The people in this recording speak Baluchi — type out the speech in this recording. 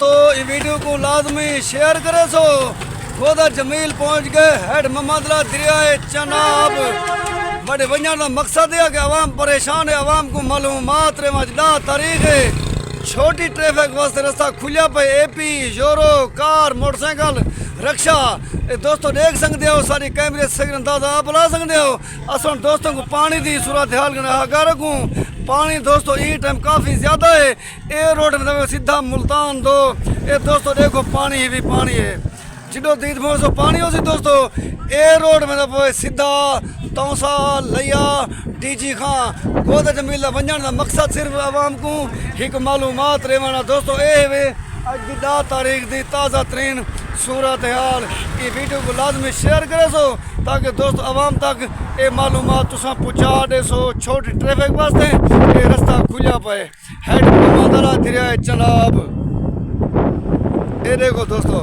تو اے ویڈیو کو لازمی شیئر کرے سو۔ گودا جمیل پہنچ گئے ہیڈ محمد اللہ دریائے چناب۔ بڑے ونجان دا مقصد ہے کہ عوام پریشان ہے، عوام کو معلومات رے مجدا تاریخ ہے۔ چھوٹی ٹریفک واسطے رستہ کھلیا پہ اے پی، یورو، کار، موٹر سائیکل، رکشہ۔ اے دوستو دیکھ سکتے ہو، ساری کیمرے سے اندازہ آپ لا سکتے ہو۔ اساں دوستوں کو پانی دی صورتحال کنا آگاہ رکھوں۔ پانی دوستو اے ٹائم کافی زیادہ ہے۔ اے روڈ مطلب سیدھا ملتان دو۔ اے دوستو دیکھو پانی ہی بھی پانی ہے۔ جڈو دید مو سو پانی ہو سی دوستو۔ اے روڈ مطلب سیدھا تونسا لیا ڈی جی خان۔ گودا جمیل دا ونجان دا مقصد صرف عوام کو ایک معلومات ریوانا دوستو۔ اے ہوئے اج دی ڈاہ تاریخ دی تازہ ترین صورتحال۔ اے ویڈیو کو لازمی شیئر کرے سو تاکہ دوست عوام تک اے معلومات تساں پہنچا دے سو۔ چھوٹی ٹریفک واسطے اے رستہ کھلیا پے۔ ہیڈ محمد اللہ دریائے چناب۔ اے دیکھو دوستو،